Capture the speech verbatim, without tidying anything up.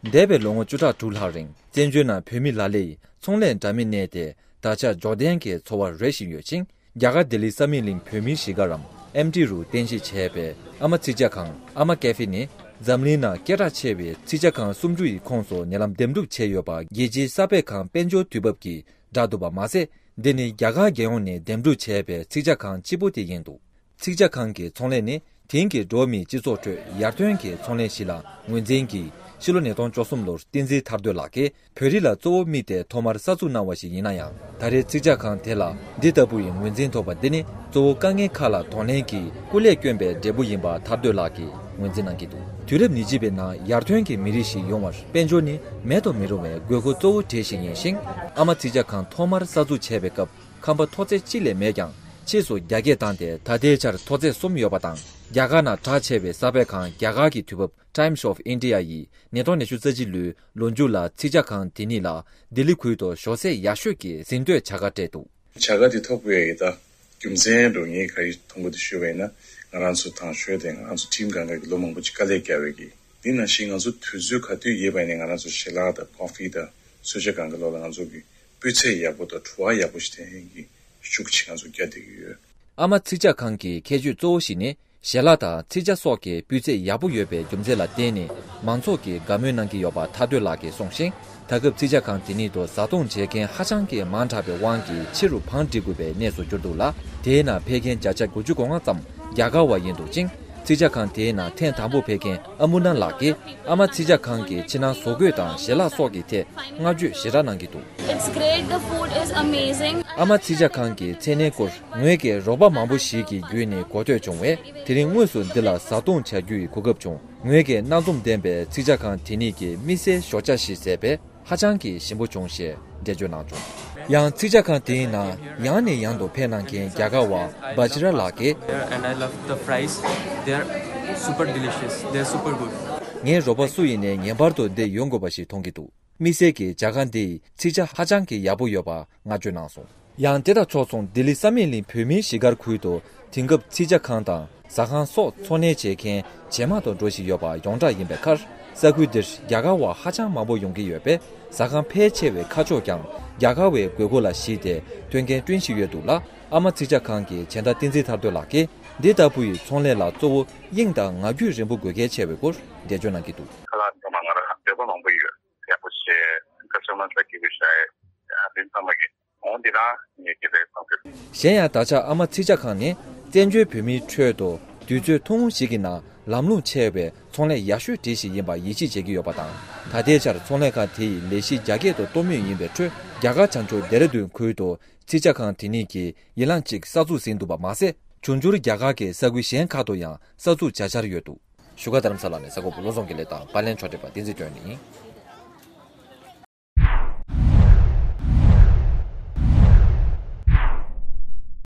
འདས་པའི་ལོ་ངོ་བཅུ་ཕྲག་དྲུག་ལྷག་རིང་བཙན་བྱོལ་ནང་བོད་མི་ལ་ལས་ཚོང་ལས་འདྲ་མིན་གནས་ཏེ་ད་ཆ་འབྱོར་ལྡན་གྱི་འཚོ་བ་རོལ་བཞིན་ཡོད་ཅིང་། རྒྱ་གར་ལྡི་ལི་ས་མིག་གླིང་བོད་མིའི་གཞིས་སྒར་རམ་ཨེམ་ཊི་རུ་རྟེན་གཞི་བྱས་པའི་ཨ་མ་ཚིག་ཇ་ཁང་། ཨ་མ་ཀེ་ཧྥེ་ནི་འཛམ་གླིང་ནང་སྐད་གྲགས་ཆེ་བའི་ཚིག་ཇ་ཁང་སུམ་ཅུ་ཡི་ཁོངས་སུ་ཉེ་ལམ་འདེམས་སྒྲུག་བྱས་ཡོད་པ། རྒྱལ་སྤྱིའི་ས་པཎ་ཁང་དཔལ་འབྱོར་དུས་བབ་ཀྱིས་བསྒྲགས་འདུག་པ་མ་ཟད། འདི་ནི་རྒྱ་གར་རྒྱལ་ཡོངས་ནས་འདེམས་སྒྲུག་བྱས་པའི་ཚིག་ཇ་ཁང་གཅིག་པུ་དེ་ཡིན་འདུག། ཚིག་ཇ་ཁང་གི་ཚོང་ལས་ནི་དེང་གི་འགྲོ་བ་མིའི་སྤྱི་ཚོགས་ཁྲོད་ཡར་ཐོན་གྱི་ཚོང་ལས་ཤིག་ལ་ངོས་འཛིན་གྱིས། ཕྱི་ལོ་ཉིས་སྟོང་བཅུ་གསུམ་ལོར་བསྟན་འཛིན་ཐར་འདོད་ལགས་ཀྱིས་བོད་རིགས་ལ་གཙོ་བོ་དམིགས་ཏེ་ཐོག་མར་གསར་འཛུགས་གནང་བ་ཞིག་ཡིན་ན་ཡང་། ད་རེས་ཚིག་ཇ་ཁང་དེ་ལ་འདི་ལྟ་བུའི་ངོས་འཛིན་ཐོབ་པ་འདི་ནི་གཙོ་བོ་དཀའ་ངལ་ཁག་ལ་གདོང་ལེན་གྱིས་སྐུ་ལས་བསྐྱོན་པའི་འབྲས་བུ་ཡིན་པ་ཐར་འདོད་ལགས་ཀྱིས་ངོས་འཛིན་གནང་གི་འདུག། དུས་རབས་ཉེར་གཅིག་པའི་ནང་ཡར་ཐོན་གྱི་མི་རིགས་ཤིག་ཡོང་བར་དཔལ་འབྱོར་ནི་མེད་དུ་མི་རུང་བའི་དགོས་མཁོ་གཙོ་བོ་གྲས་ཤིག་ཡིན་ཞིང་། ཨ་མ་ཚིག་ཇ་ཁང་ཐོག་མར་གསར་འཛུགས་བྱས་པའི་སྐབས། ཁང་པ་མཐོ་ཚད་གཅིག་ལས་མེད་ཀྱང་ཕྱིས་སུ་རྒྱ་སྐྱེད་བཏང་སྟེ་ད་ལྟའི་ཆར་མཐོ་ཚད་གསུམ་ཡོད་པ་དང་། རྒྱ་གར་ནང་གྲགས་ཆེ་བའི་གསར་པའི་ཁང་རྒྱ་གར་གྱི་དུས་བབ་Times of India ཡིས་ཉིས་སྟོང་ཉི་ཤུ་རྩ་གཅིག་ལོའི་ལོ་མཇུག་ལ་ཚིག་ཇ་ཁང་དེ་ཉིད་ལ་ལྡི་ལི་ཁུལ་དུ་ཞོགས་ཟས་ཡག་ཤོས་ཀྱི་ཟིན་ཐོའི་བྱ་དགའ་སྤྲད་འདུག། བྱ་དགའ་དེ་ཐོབ་དགོས་ཡ་ཡིན་ད། རྒྱུ་མཚན་འགྲོ་ངས་ག་རེ་མཐོང་གི་འདུག་ཞུས་པ་ཡིན་ན། ང་རང་ཚོ་དང་ཤོས་དེ་ང་རང་ཚོ་ཁྲིམས་སྒང་ག་གི་ལོ་མང་པོ་ཅིག་དཀའ་ལས་བརྒྱབ་པའི་གི། དེ་ནང་བཞིན་ང་ཚོ་དུས་ཚོད་ག་དུས་ཡོད་པ་ཡིན་ནའི་ང་རང་ཚོ་ཞལ་ལག་དང་ཀོ་ཧྥི་དང་གསོལ་ཇ་སྒང་ག་ལོག་ལ་ང་ཚོ་གི་སྤུས་ཚད་ཡག་པོ་དང་བྲོ་བ་ཡག་པོ་ཞིག་འཐེན་ཡས་ཀྱི་ཤུགས་ཆེ་ང་ཚོ་རྒྱག་བསྡད་ཀྱི་ཡོད། ཨ་མ་ཚིག་ཇ་ཁང་གི་ཁྱད་ཆོས་གཙོ་བོ་ཞིག་ནི་ཞལ་ལག་དང་ཚིག་ཇ་སོགས་ཀྱི་སྤུས་ཚད་ཡག་པོ་ཡོད་པའི་རྒྱུ་མཚན་ལ་བརྟེན་ནས་མང་ཚོགས་ཀྱིས་དགའ་མོས་གནང་གི་ཡོད་པ་ཐར་འདོད་ལགས་ཀྱིས་གསུངས་ཤིང་། ད་སྐབས་ཚིག་ཇ་ཁང་དེ་ཉིད་དུ་བཟའ་འཐུང་བྱེད་མཁན་ཧ་ཅང་གི་མང་དྲགས་པའི་དབང་གིས་ཕྱི་རུ་བང་སྒྲིག་དགོས་པའི་གནས་སུ་གྱུར་འདུག་ལ། དེའི་ནང་ཕེབས་མཁན་བརྒྱ་ཆ་དགུ་བཅུ་གོ་ལྔ་ཙམ་རྒྱ་གར་བ་ཡིན་འདུག་ཅིང་། ཚིག་ཇ་ཁང་དེའི་ནང་ཐེངས་དང་པོ་ཕེབས་མཁན་ཨ་མུ་ན་ལགས་ཀྱིས་ཨ་མ་ཚིག་ཇ་ཁང་གི་ཕྱི་ནང་བཟོ་བཀོད་དང་ཞལ་ལག་སོགས་ཀྱི་ཐད་བསྔགས་བརྗོད་ཞེ་དྲག་གནང་གི་འདུག། It's great. The food is amazing. ཨ་མ་ཚིག་ཇ་ཁང་གི་མཚན་གནས་སྐོར་ངོས་ཀྱིས་རོགས་པ་མང་པོ་ཞིག་གི་བརྒྱུད་ནས་གོ་ཐོས་བྱུང་བས། དེ་རིང་དངོས་སུ་འདི་ལ་བཟའ་འཐུང་བྱ་རྒྱུ་ཡི་གོ་སྐབས་བྱུང་། ངོས་ཀྱིས་སྣ་འཛོམས་ལྡན་པའི་ཚིག་ཇ་ཁང་དེ་ཉིད་ཀྱི་དམིགས་བསལ་ཞོགས་ཇ་ཞིག་བཟས་པས། ཧ་ཅང་གི་ཞིམ་པོ་བྱུང་ཞེས་འགྲེལ་བརྗོད་གནང་བྱུང་། ཡང་ཚིག་ཇ་ཁང་དེའི་ནང་ཡང་ནས་ཡང་དུ་ཕེབས་གནང་མཁན་རྒྱ་གར་བ་བ་ཇི་ར་ལགས་ཀྱིས། Here and I love the fries. They are super delicious. They are super good. ངའི་རོགས་པ་སུ་ཡིན་ནའི་ངེས་པར་དུ་འདིར་ཡོང་དགོས་པ་ཞིག་མཐོང་གི་འདུག། དམིགས་བསལ་གྱི་ཇ་ཁང་འདིའི་ཚིག་ཇ་ཧ་ཅང་གི་ཡག་པོ་ཡོད་པ་བསྔགས་བརྗོད་གནང་སོང་། ཡང་དེ་དང་ཕྱོགས་མཚུངས་ལྡི་ལི་ས་མེད་གླིང་བོད་མིའི་གཞིས་སྒར་ཁུལ་དུ་དེང་སྐབས་ཚིག་ཇ་ཁང་དང་ཟ་ཁང་སོགས་འཚོ་གནས་བྱེད་མཁན་ཇེ་མང་དུ་འགྲོ་བཞིན་ཡོད་པ་ཡོངས་གྲགས་ཡིན་པའི་ཁར། ས་ཁུལ་འདིར་རྒྱ་གར་བ་ཧ་ཅང་མང་པོ་ཡོང་གི་ཡོད་པས། ཟ་ཁང་ཕལ་ཆེ་བའི་ཁ་ཕྱོགས་ཀྱང་རྒྱ་གར་བའི་དགོས་མཁོ་ལ་གཞིགས་ཏེ་མཐུན་རྐྱེན་བསྐྲུན་བཞིན་ཡོད་འདུག་ལ། ཨ་མ་ཚིག་ཇ་ཁང་གི་བྱེ་མདའ་བསྟན་འཛིན་ཐར་འདོད་ལགས་ཀྱིས་འདི་ལྟ་བུའི་ཚོང་ལས་ལ་གཙོ་བོ་དབྱིངས་དང་ངང་རྒྱུད་རིང་པོ་དགོས་གལ་ཆེ་བའི་སྐོར་འགྲེལ་བརྗོད་གནང་གི་འདུག། ཁ་ལག་ཚང་མ་ང་རང་འདོད་པ་མང་པོ་ཡོད། ཡག་པོ་བྱས། ཀ་སི་ཊ་མར་ལ་སྐྱིད་པོ་བྱས། ཡ་དེ་ཚང་མ་གི་འོང་འདི་རང་ངས་སྐྱིད་པའི་ཚང་ཟེར། གཞན་ཡང་ད་ཆ་ཨ་མ་ཚིག་ཇ་ཁང་ནི་བཙན་བྱོལ་བོད་མིའི་ཁྲོད་དུ་དུས་ཚོད་ཐུང་ངུ་ཞིག་གི་ནང་ལམ་ལྷོང་ཆེ་བའི་ཚོང་ལས་ཡག་ཤོས་གྲས་ཤིག་ཡིན་པ་ཡིད་ཆེས་བྱེད་ཀྱི་ཡོད་པ་དང་། ད་ལྟའི་ཆར་ཚོང་ལས་ཁང་དེ་ཡི་ལས་གཞི་རྒྱ་སྐྱེད་དུ་གཏོང་མུས་ཡིན་པའི་ཁྲོད། རྒྱ་གར་བྱང་ཕྱོགས་ལྡེ་ར་ལྡུན་ཁུལ་དུ་ཚིག་ཇ་ཁང་དེ་ཉིད་ཀྱིས་ཡི་ལང་གཅིག་གསར་འཛུགས་ཟིན་འདུག་པ་མ་ཟད། འབྱུང་འགྱུར་རྒྱ་གར་གྱི་ས་ཁུལ་གཞན་ཁག་ཏུ་ཡང་གསར་འཛུགས་བྱ་འཆར་ཡོད་འདུག། བཞུགས་སྒར་རྡ་རམ་ས་ལ་ནས་གསར་འགོད་པ་བློ་བཟང་དགེ་ལེགས་དང་། པར་ལེན་ཕྱོགས་སྒྲིག་པ་བསྟན་འཛིན་སྒྲོན་ཡིན།